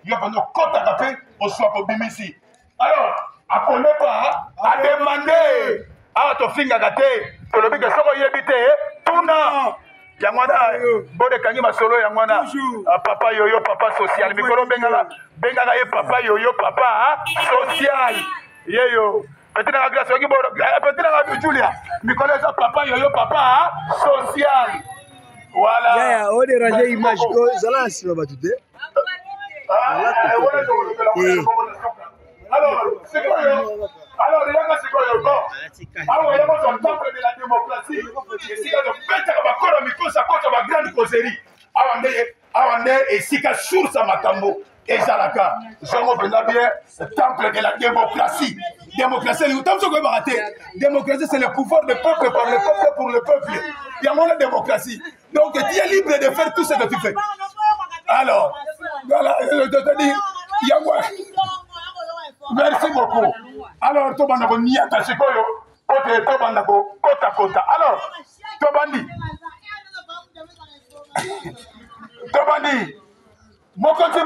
Yo mpenza okɔtaka mpe oswaka obimisi. Alors akolepa ademande awa tofingaka te, tolobi ke soki oyebi te tuna. Yango wana bode ekangi masolo yango wana. Ah, papa yoyo, papa social, mikolo bengaka bengaka ye papa yoyo, papa social yeyo. Petit nanga Grace oyoki boro, eh, petit nanga Julia, mikolo eza papa yoyo, papa social. Voilà. Yaya, o déranger image ko zala na nsima bato te. Ah, eh, Alors, sikoyo, alors yaka sikoyo, bon. Awa yaka kozwa temple de la démocratie, esika tobetaka bakolo mikosa kota ba grande causerie. Awa nde, awa nde esika source ya makambo ezalaka. Zongo mpenza bien, temple de la démocratie. Démocratie elingi ntango soki oyebaka te, démocratie c'est le pouvoir de peuple par le peuple pour le peuple. Yango wana démocratie. Donc tu es libre de faire tout ce que tu fais. Alors, voilà, je te dis, yango. Merci beaucoup. Alors, tobanda koniata sikoyo, ote tobanda kokotakota. Alors, tobandi. Tobandi. Mokonzi,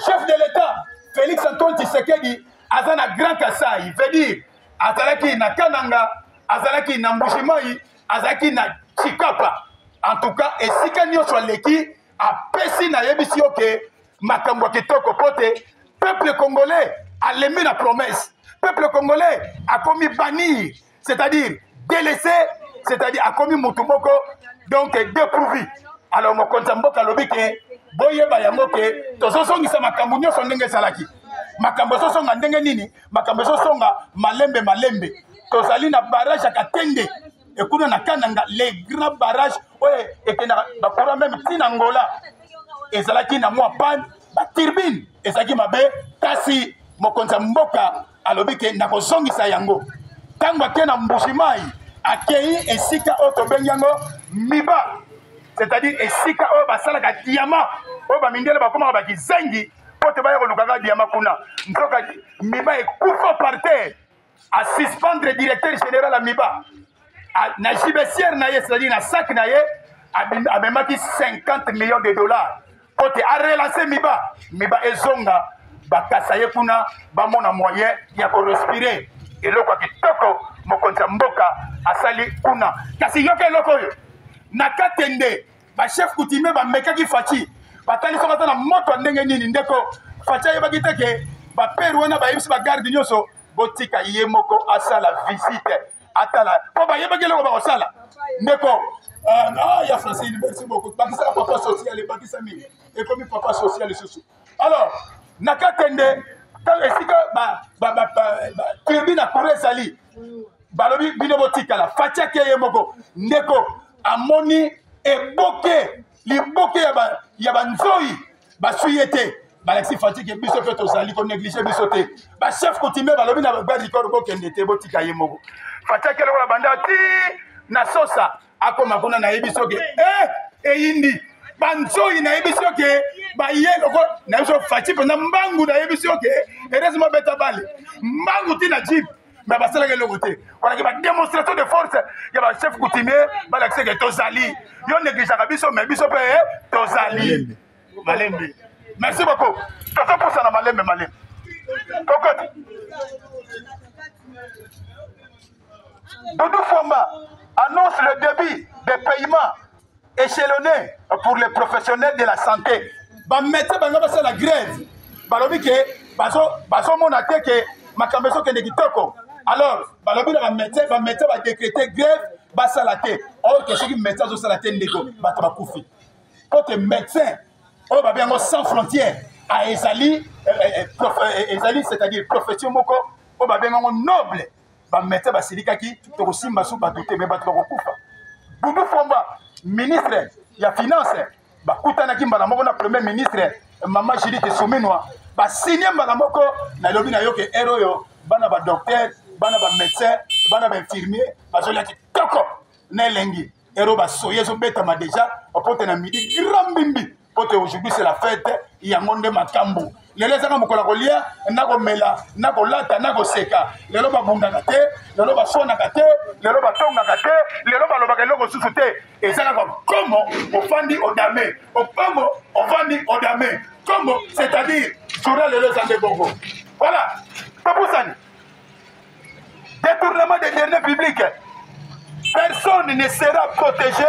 chef de l'État, Félix Antoine Tshisekedi, aza na Grand Kasaï, veut dire, azalaki na Kananga, azalaki na Mbujimayi, azalaki na Tshikapa. En tout cas, esika nyonso aleki, apesi nayebisi yo ke makambo ya kitoko po te peuple congolais alembi na promesse. Peuple congolais akomi bannir, c'est-à-dire délaissé, c'est-à-dire akomi mutu moko donc dépourvu. Alors mokonzi ya mboka alobi ke boyeba yango ke tozozongisa makambo nyonso ndenge ezalaki. Makambo ezozonga ndenge nini? Makambo ezozonga malembe malembe. Tozali na barrage ya Katende ekuna na Kananga, les grands barrages oyo ekendaka bakura meme ti na Angola, ezalaki na mwa panne, ba turbine ezalaki mabe, kasi mokonzi ya mboka alobi ke nakozongisa yango. Ntango ake na Mbujimayi, akei esika oyo tobengi yango Miba, c'est-à-dire esika oyo basalaka diamant, oyo bamindele bakomaka bakizengi mpo te baya kolukaka diamant kuna. Nzoka Miba ekufa par terre. A suspendre directeur général ya Miba na gibecière na ye, c'est-à-dire na sac na ye amemaki 50 millions de dollars mpo te arelance Miba. Miba ezonga, bakasa ye kuna bamona moyen ya korespire. Eloko ya kitoko mokonzi ya mboka asali kuna. Kasi yoka eloko oyo na Katende, bachef coutumier bamekaki Fatshi, batali soki aza na moto ya ndenge nini. Ndeko Fatshi ayebaki te ke bapere wana bayebisi bagarde nyonso botika ye moko asala visite, atala mpo bayebaki eloko bakosala. Ndeko ah, ya Francine, merci beaucoup. Bakisaka papa social, ebakisami ekomi papa social lisusu. Alors na Katende, esika turbine ya courant ezali, balobi bino botikala. Fatshi ake ye moko, ndeko amoni eboke liboke ya banzoi baswi ye te. Balakisi Fatshi ke biso mpe tozali konéglige biso te. Bachef coutumier balobi na garde du corps bokende te, botika ye moko. Fatshi ake lokola banda ti na sosa, akoma kuna, nayebi soki eyindi banzoi, nayebi soki baye loko, nayebi soki Fatshi mpenza mbangu, nayebi soki heureusement beta bale mbangu ti na jeep, mais basalaka eloko te. Walaki ba démonstration de force ya ba chef coutumier, balakisi ke tozali, yo négligeaka biso, mais biso mpe tozali. Malembe, merci beaucoup. Tozopusana malembe malembe, kokoti. Doudou Fwamba annonce le début des paiements échelonnés pour les professionnels de la santé. Bamédecin bango basala grève, balobi ke bazomona te ke makambo ezokende kitoko. Alors balobi na bamédecin, bamédecin badécréte grève, basala te. Or ke soki médecin azosala te, ndeko, bato bakufi. Po te médecin oyo babe yango sans frontière ezali, ezali c'est-à-dire profession moko oyo babenga yango noble. Bamédecin basilikaki, tokosimba su bato te, me bato bakokufa. Doudou Fwamba, ministre ya finance, bakutanaki mbala moko na premier ministre mama Judith Suminwa, basigne mbala moko. Nalobi na yo ke ere oyo bana badocteur, bana bamédecin, bana bainfirmier bazolia kitoko na elengi. Ero basoye ezobetama deja pote na midi grand mbimbi, pote aujourd'hui c'est la fête. Yango nde makambo lelo ezaka mokolo ya kolia na komela na kolata na koseka. Lelo babundaka te, lelo baswanaka te, lelo batongaka te, lelo balobaka eloko susu te. Eza kaka komo ofandi odame, okomo ofandi odame komo, c'est-à-dire Journal lelo eza nde bongo. Voilà, topusani. Détournement des deniers publics, personne ne sera protégé,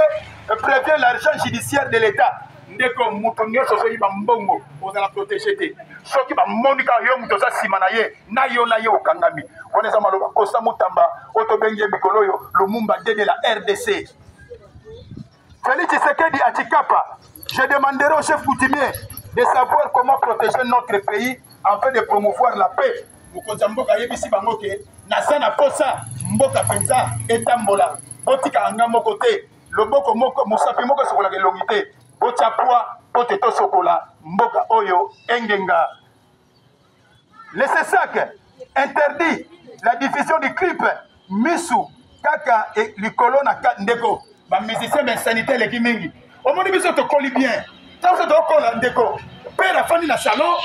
prévient l'argent judiciaire de l'État. Ndeko, moto nyonso ozoyiba mbongo ozala protégé te. Soki bamoni kaka yo moto oza nsima na ye, na yo na ye okangami. Wana eza maloba Kosa Mutamba oyo tobengi ye mikolo oyo Lumumba de de la RDC. Félix Tshisekedi à Tshikapa, je demanderai au chef coutumier de savoir comment protéger notre pays afin de promouvoir la paix. Mokonzi ya mboka ayebisi bango ke naza na posa mboka mpenza etambola, botikaka nga moko te, loboko moko mosapi moko esokolaka elongi te, botya pwa mpo te tosokola mboka oyo engenga. Le CSAC interdit la diffusion du clip Misu kaka e, likolo na ka, ndeko ba musicien ba insanité eleki mingi. Omoni biso tokoli bien, ntango biso tokola ndeko, père afandi na salon,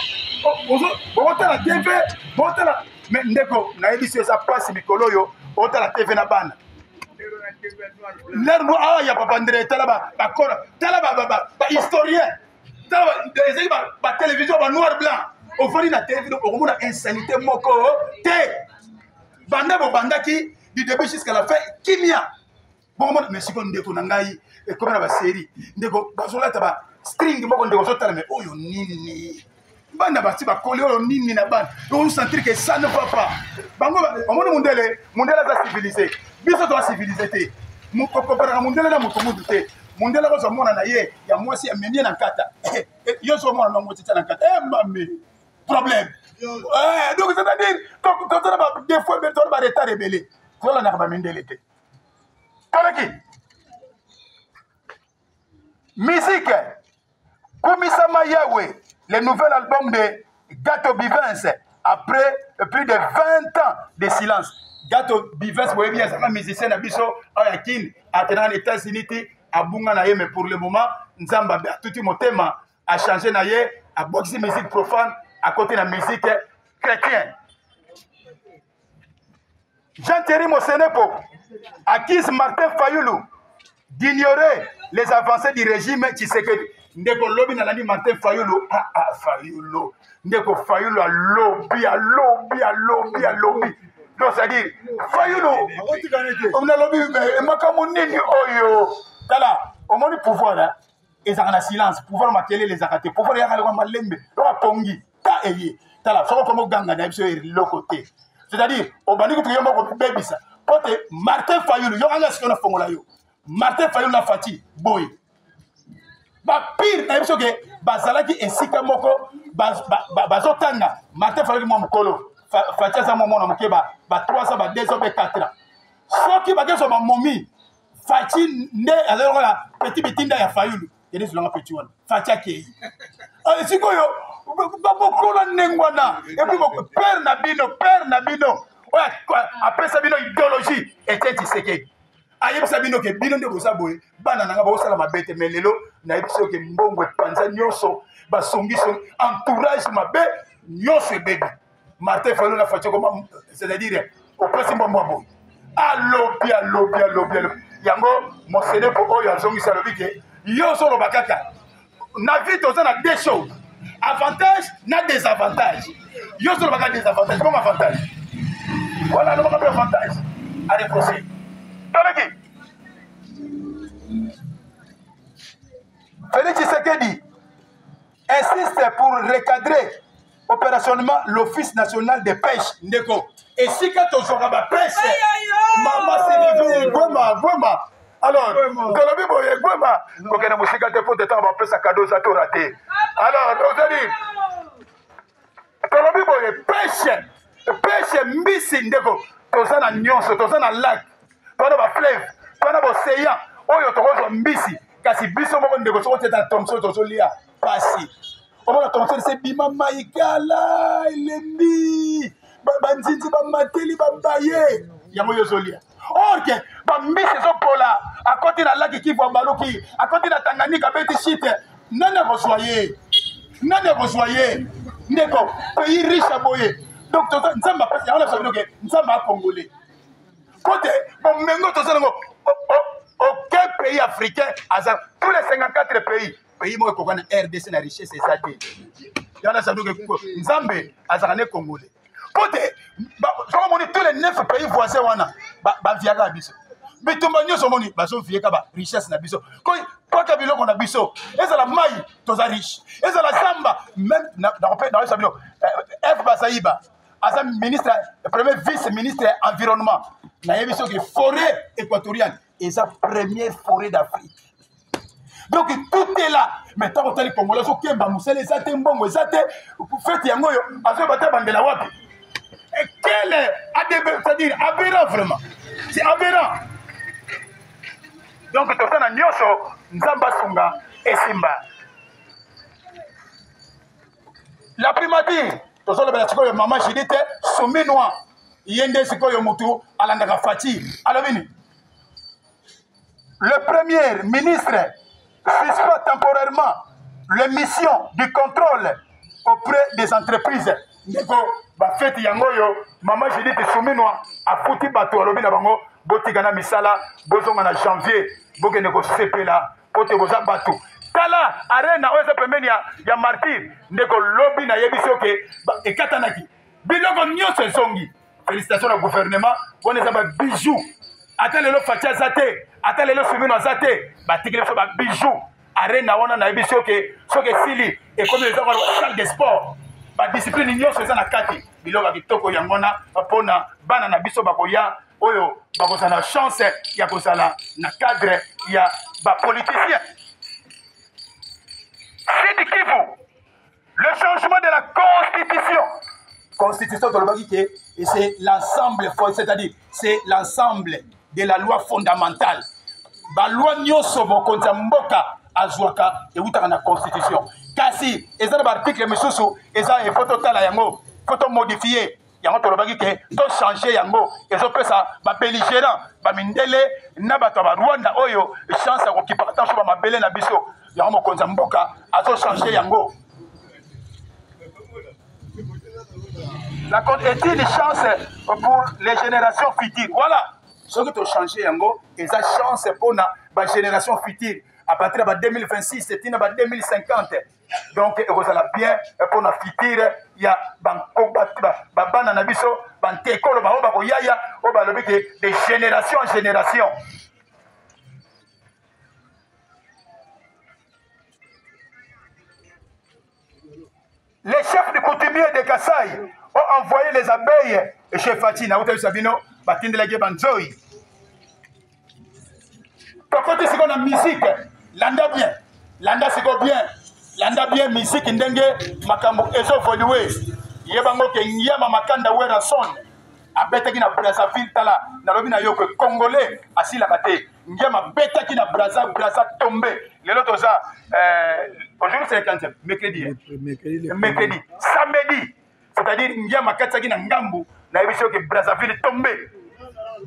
bokotala TV, bokotala mais ndeko nayebisi eza mpasi mikolo oyo otala TV na bana ler no awa ya papa Ndre, tala bakora, tala ba historien, tala ezali batelevizio ba noir blanc, ofandi na televizio okomona insanité moko te. Banda bobandaki du début jusqu'à la fin kimia bokomona. Mais sikoyo ndeko na ngai ekomi na baserie, ndeko bazolata ba string moko, ndeko ozotala me oyo nini, bana basi bakoli oyo nini na bana, osentir que ça ne va pas. Bango omoni mundele, mundele aza civilisé, biso toza civilisé te. Kokomparaka mundele na moto mutu te. Mundele akozwa mwana na ye ya mwasi, amemi ye na nkata, yo so mwana na mwasi tia na nkata, mami problème. Donc c'est-à-dire toza na ba défaut ebele, toza na ba retard ebele, tolandaka bamindele te. Toleki musique Kumisama Yahweh, le nouvel album de Gato Bivens après plus de 20 ans de silence. Gato Bivens boyebi azalaka musicien na biso awa ya Kin, akendaka na États-Unis te, abunga na ye, mais pour le moment Nzambe atuti motema, a changé na ye, abwakisi musique profane, akoti na musique chrétien. Jean-Thierry Mosenepo accuse Martin Fayulu d'ignorer les avancées du régime Tshisekedi. Ndeko lobi nalandi Martin Fayulu, ah, ah, Fayulu, ndeko Fayulu alobi, alobi, alobi, alobi. Donc c'est-à-dire Fayulu nalobi makambo nini oyo, tala omoni pouvoir hein? Ezalaka na silence, pouvoir makelele ezalaka te, pouvoir eyaka lokola malembe, lokola pongi ta eye. Tala soki okomi oganga na biso eloko te, c'est-à-dire obandi kutu yo moko kobebisa po te. Martin Fayulu, yokanga sikoyo nafongola yo, Martin Fayulu na Fati boye bapire na biso ke bazalaki esika moko bazotanga. Martin Fayulu mwa mokolo, Fati aza mwa mwana moke, ba 3 ans, ba 2 ans mpe 4 ans. Soki bakezwa bamomi, Fatshi nde azali lokola petit bitinda ya Fayulu, kende zulanga petit wana, Fatshi akei sikoyo babokola ndenge wana. Epuis père na bino, père na bino oyo apesa bino idéologie, Etienne Tshisekedi, ayebisa bino ke bino nde boza boye, bana na nga bosala mabe te. Mais lelo nayebisi yo ke mbongo epanza nyonso, basongisongi, entourage mabe, nyonso ebebi. Martin Fayulu na Fatshi koma, c'est-à-dire opesi mbwa boye, alobi, alobi, alobi, alobi yango. Moseneko oyo azongisi, alobi ke yo ozoloba kaka na vie, toza na deux choses, avantage na désavantage. Yo ozoloba kaka désavantage, comme avantage wana alobaka mpe avantage, areproche. Toleki Félix Tshisekedi insiste pour recadrer opérationnellement l'Office national de pêche. Ndeko, esika tozwaka bapêche, mama Sylvie Gwema, Gwema, alors tolobi boye, Gwema kokende mosika te mpo te ntango bapesa kado eza to rate. Alors tozali tolobi boye, pêche, pêche, mbisi, ndeko toza na nyonso, toza na lac, toza na bafleuve, toza na boseyan oyo tokozwa mbisi. Kasi biso moko ndeko, soko tieta na thomson tozolia pasi, omona thomson se bima mai kala elembi, banzinzi bamateli babaye yango, yo ozolia. Or ke bambisi ezopola, akoti na laki Kivu, abaluki, akoti na Tanganyika, abeti shite, nani akozwa ye? Nani akozwa ye? Ndeko, pays riche ya boye, donc toza Nzambe apesi yango na biso bino ke Nzambe akongole po te bomengo toza nango. Aucun pays africain aza, tous les 54 pays, pays moko ekoka na RDC na richesse eza te. Yana sanduke Nzambe azalaka ne congolais. Po te soki omoni tous les neuf pays voisins wana baviaka biso. Bitumba nyonso omoni bazovieka ba richesse na biso. Kaka biloko na biso ezala mai toza riche, ezala zamba même nakoyebisa bino F Basayiba aza ministre premier vice ministre environnement nayebi soki forêt équatoriale eza première forêt d'Afrique. Donc tout est là. Mais tant que les Congolais sont kemba musele eza te mbongo eza te fête yango yo azo bata bandela wapi? Et quel ADB c'est-à-dire aberrant vraiment. C'est aberrant. Donc toza na nyonso Nzambe asunga esimba. La primature tozolobela sikoyo mama Judith Suminwa ye nde sikoyo mutu alandaka Fatshi alobi nini? Le premier ministre suspend temporairement les missions du contrôle auprès des entreprises. Ndeko bafeti yango oyo mama Judith Suminwa afuti bato alobi na bango botika na misala bozonga na janvier bokende kosepela po te boza bato. Tala arena oyo eza pembeni ya martyr ndeko lobi nayebisi yo ke ekatanaki biloko nyonso ezongi. Félicitations na gouvernement wana eza ba bijoux. Ata lelo Fatshi aza te, ata lelo Suminwa aza te, batikeli biso ba bijoux. Arena wana nayebisi yo ke soki esili ekomi eza wana salle de sport, ba discipline nyonso eza na kati. Biloko ya kitoko yango wana mpona bana na biso bakoya oyo bakozala na chance ya kozala na cadre ya ba politiciens. Sud Kivu, le changement de la constitution. Constitution tolobaki ke c'est l'ensemble, c'est-à-dire c'est l'ensemble de la loi fondamentale. Ba loi nyonso mokonzi ya mboka azwaka ewutaka na constitution. Kasi eza na ba article misusu eza il faut totala yango, faut to modifier yango. Tolobaki ke to changer yango, ezopesa ba belligérant ba mindele na bato ya ba Rwanda oyo chance ya kokipaka ntango ba mabele na biso. Yango mokonzi ya mboka azo changer yango. La compte est une chance pour les générations futures. Voilà. Soki to changer yango eza chance mpona ba génération future à partir ya ba 2026 tina ba 2050. Donc ekozala bien mpona future ya babana na biso bantekolo bango bakoyaya oyo balobi ke de génération en génération. Les chefs du coutumier de Kasaï ont envoyé les abeilles chez Fatshi. Na uta Sabino, batindelaki banzoi. Tokoti siko na musique, landa bien, landa siko bien, landa bien musique ndenge makambo ezo évoluer. Yebango ke Ngiama Makanda Werrason abetaki na Brazzaville. Tala nalobi na yo ke Congolais asilaka te. Ngiama abetaki na Brazza, Brazza tombé. Lelo toza aujourd'hui c'est le 15e, mercredi, hein? Mercredi, mercredi, samedi, c'est-à-dire Ngiama akatisaki na ngambu, nayebi soki Brazzaville tombé.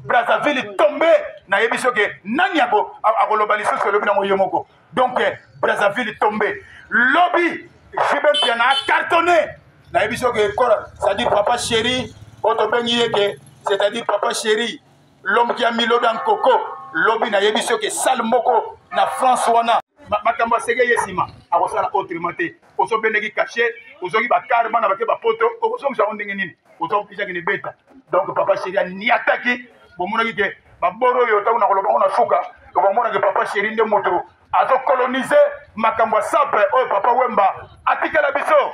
Brazzaville tombé, nayebi soki nani akoloba lisusu elobi nango ye moko. Donc Brazzaville tombé. Lobi JB Mpiana a cartonné. Nayebi soki ekora, c'est-à-dire papa chéri, oyo tobengi ye ke, c'est-à-dire papa chéri, l'homme qui a mis l'eau dans le coco. Lobi nayebi soki salle moko na France wana makambo asege ye nsima akosala autrement te. Ozobendeki cachet, ozoki ba car bana bake ba poto, okozongisa yango ndenge nini? Ozokisaki ne beta. Donc papa chéri aniataki, bomonaki ke baboro oyo ntango nakoloba ngo na suka, okomonaki papa chéri nde moto azokolonize makambo ya sape oyo papa Wemba atikela biso.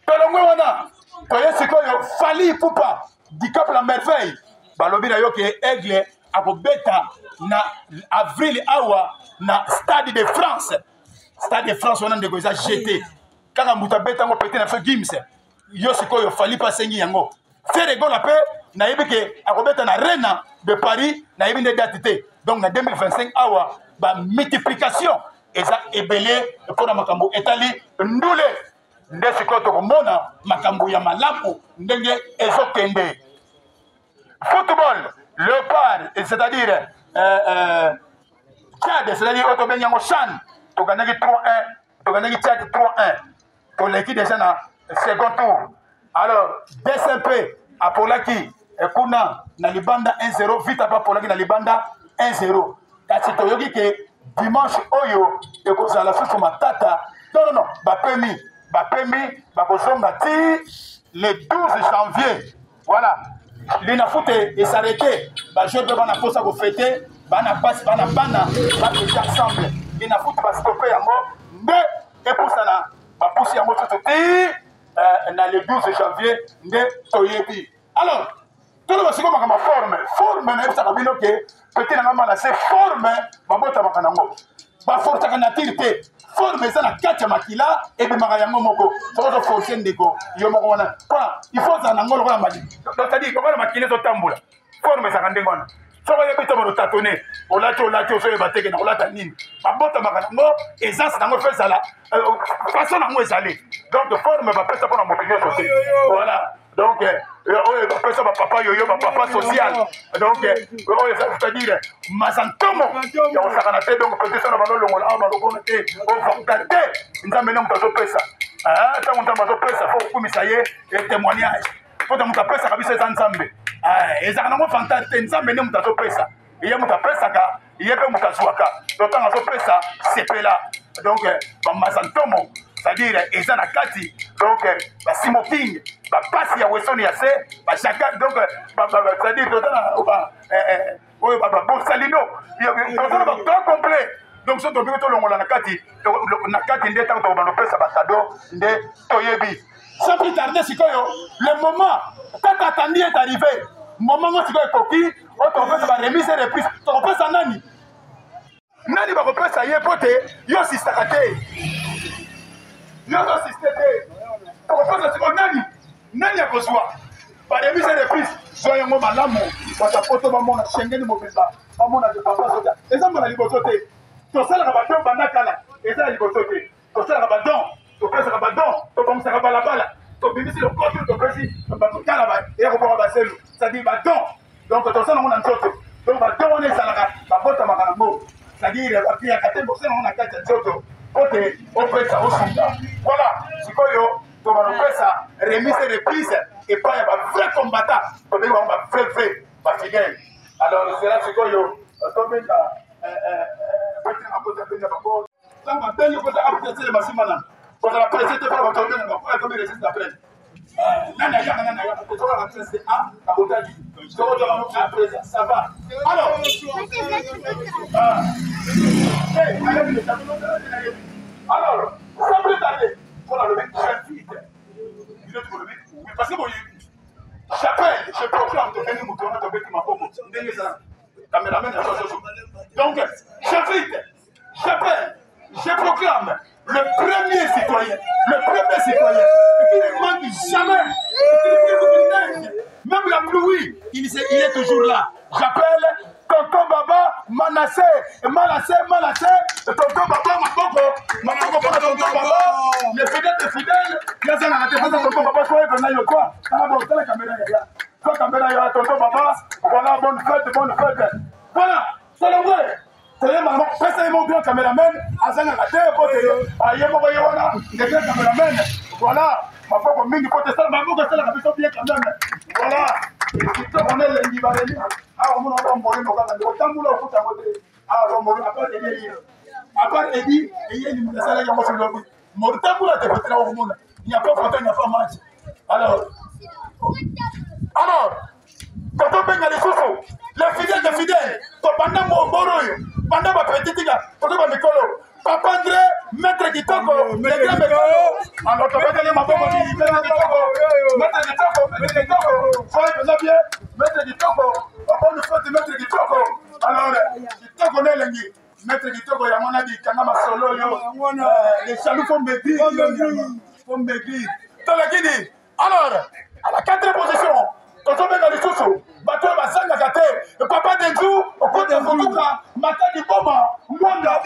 Tolongwe wana toye sikoyo Fally Ipupa Dicap la merveille, balobi na yo ke Aigle akobeta na avril awa na Stade de France. Stade de France wana ndeko eza GT kaka moto abeta yango pete na biso Gims. Yo sikoyo Fally mpe asengi yango. Ferre Gola mpe nayebi ke akobeta na Arena de Paris, nayebi nde date te. Donc na 2025 awa ba multiplication eza ebele mpona makambo etali ndule. Nde sikoyo tokomona makambo ya malamu ndenge ezokende. Football, Leopard, c'est-à-dire Tchad, c'est-à-dire oyo tobengi yango CHAN, tokandaki 3-1, tokandaki Tchad 3-1, toleki déjà na second tour. Alors DCP apolaki kuna na libanda 1-0, Vita pa apolaki na libanda 1-0. Kasi toyoki ke dimanche oyo ekozala susu matata. Non, non, non, bapemi, bapemi, bakozonga ti le 12 janvier. Voilà. Linafoot esarrete, bajoueur mpe bana mposa kofete, bana basi, bana bana, bafete ensemble. Linafoot bastope yango nde epusana, bapusi yango susu ti na le 12 janvier nde toyebi. Alors, toloba sikoyo makambo ya forme. Forme nayebisaka bino ke pete na nga mala se forme babotamaka nango, bafortaka nature te. Forme eza na kati ya makila, ebimaka yango moko. Soki ozoforce ndeko yo moko wana, mpona il faut ozala nango lokola mali, c'est-à-dire lokola makila ezotambola. Forme ezalaka ndenge wana. Soki oyebi to bano tatone, olati olati, ozoyeba teke na kolata nini, babotamaka nango, essence nango mpe ezala façon nango ezali. Donc forme bapesa mpona moto nyonso te. Voilà. Donc oyo bapesa bapapa yoyo, bapapa social, donc oyo c'est-à-dire mazantomo ya kosakana te. Donc peut-être na balolongola awa balokona te, ovanta te. Nzambe nde moto azopesa. Ntango Nzambe azopesa, fo kokumisa ye e témoignage, mpo ta moto apesaka biso eza Nzambe. Ezalaka nango vantard te. Nzambe nde moto azopesa, ye moto apesaka, ye mpe moto azwaka. Donc ntango azopesa, sepela. Donc bamazantomo, c'est-à-dire eza na kati. Donc basimoking, bapasi ya wesoni ya se bajaka. Donc c'est-à-dire toza na oyo babosalino, toza na bagrand complet. Donc so tobiki tolongola na kati, na kati nde ntango tokobanda kopesa bakado nde toyebi. Sans plus tarder, sikoyo le moment tant attendu est arrivé. Moment ngo sikoyo ekoki oyo tokopesa baremise et reprise. Tokopesa nani? Nani bakopesa ye? Po te yo asistaka te, yo ozosiste te. Tokopesa sikoyo nani? Nani akozwa baremise et reprise? Zwa yango malamu, bato poto bamona, Shengeni mobimba bamona ke papa soja. Eza mbala liboso te tosalaka badon, banda kala eza ya liboso te tosalaka badon, topesaka badon, tobongisaka balabala, tobimisi lokoso, topesi batotala eya koboka baselu, c'est-à-dire badon. Donc tosala yango na nzoto. Donc badon wana ezalaka, babotamaka nango, c'est-à-dire bapiyaka te, bosala yango na kati ya nzoto po te opesa, osunga. Voilà. Sikoyo tobana kopesa remise et reprise epai ya bavrai combattant, tobengi bango bavrai vrai bafidèle. Alors zela sikoyo tobenga akota benga bango. Ntango abengi kota apesele masima nanu kozala presse te, mpona bato obenga bango akomi resiste après. Nani ayaka, nani ayaka, tozokaka presse a akotaki sokotoka après, ça va. Alors alors, sans plus tarder, mpona lobi, j'invite bino, tokolobi oui parce que boyebi chapelle, je proclame, tobengi moto wana, tobeti maboko ndenge ezala cameraman ya sososo. Donc j'invite, j'appelle, je proclame le premier citoyen, le premier citoyen qui ne manque jamais, qui ne, même la pluie, il est toujours là. J'appelle Tonton Baba Manassé, Manassé, Manassé, Tonton Baba Maboko, Maboko pour Tonton Baba, le fidèle des fidèles, Yazan a raté, Tonton Baba, soyez venus, quoi. Ah bon, c'est la caméra, là. Toi, caméra, ya Tonton Baba, voilà, bonne fête, bonne fête. Voilà, c'est le vrai. Toyeba yango, pesa ye mo grand cameraman azangaka te, po te aye moko ye wana le grand cameraman. Voilà, maboko mingi po te sala maboko esalaka biso bien quand même. Voilà, kitoko na elengi bareli awa. Omona bambolimo kaka ndeko, tambola okuta yango te. Awa bambolimo, apart edi, apart edi eyeli moto asalaki yango solobi motambola te, kotela okomona il n'y a pas photo, il n'y a pas match. Alors totobenga lisusu le fidèle de fidèle. Tobanda mboro oyo, banda bapeti tika totoba mikolo, papa André, maître kitoko, le grand mekolo. Alors tobeteli maboko, maître kitoko, maître kitoko, maître kitoko, soyez mpenza bien, maître kitoko, bonne fête, maître kitoko. Alors kitoko na elengi, maître kitoko, yango na bikanga masolo yo, les jaloux font maigrir, font maigrir. Tolakini. Alors à la quatrième position, tozobenga lisusu bato oyo bazangaka te, papa Denzu okota kotuka Matadi Boma Mwanda.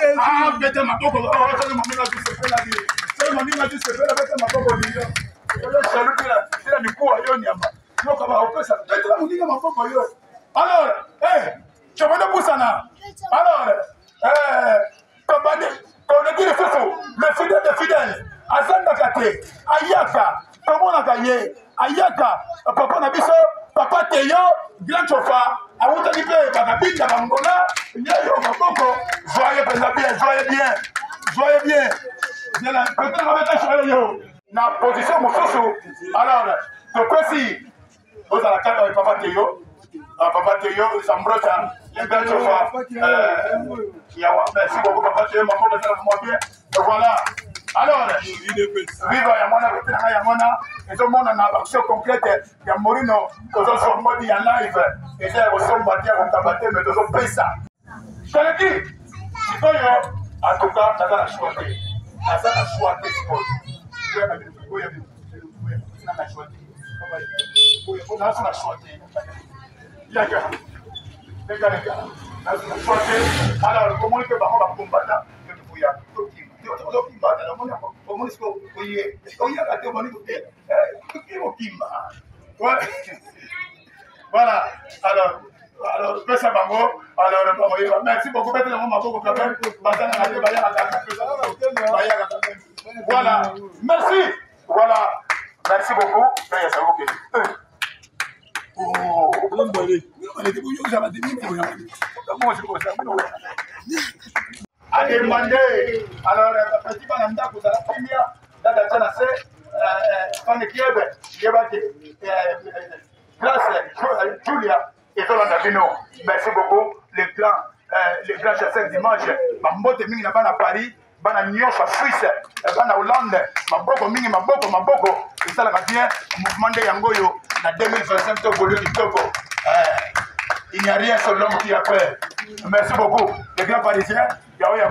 Bete maboko soki moninga jusepelaki, soki moninga jusepela, bete maboko liyo yo jalu tila mikuwa yo nyama yoka baopesa, betela moninga maboko yo. Alors tobanda pusana. Alors tobandi, toleki lisusu le fidèle de fidèle, azangaka te, ayaka, tomonaka ye ayaka, papa na biso, papa Teyo, grand chofa, awutaki mpe bakabinda bangola yeyo. Maboko, joye mpenza bien, joye bien, joye bien. Yo na position mosusu. Alors topesi ozala kaka papa Teyo, papa Teyo Zambrosa, le grand chauffeur yawa. Merci beaucoup, papa Teyo. Maboko esala mwa bien. Voilà. Alors viva yango wana, kotelanga yango wana, ezomonana baaction concrète ya Morino. Tozozwa ngodi ya live, eza ya kosomba te, ya kokaba te, me tozopesa. Toleki sikoyo. En tout cas, naza na choix te, naza na choix te sikoyo. Na choix te, naza na choix te. Yaka leka leka, naza na choix te. Alors komoni mpe bango bakombata, tokima, omoni sikoyo oye oyaka te, omoni okima. Voilà. Alors pesa bango. Alors bango, merci beaucoup. Betela bango maboko quand même. Bazangaka te, bayaka, bayaka quand même. Voilà, merci. Voilà, merci beaucoup. Oh, a demandé. Alors petit bana ndako, ozala kimia, dada tia na se fane kiebe, yeba te Grâce Julia ezolanda bino. Merci beaucoup, les grands chasseurs dimanche. Bambote mingi na bana Paris, bana nyonso ya Suisse, bana Hollande. Maboko mingi, maboko, maboko esalaka bien. Mouvement nde yango oyo na 2025, tovolue kitoko. Il n'y a rien sur l'homme qui a peur. Merci beaucoup, les grands Parisiens. Yaoya.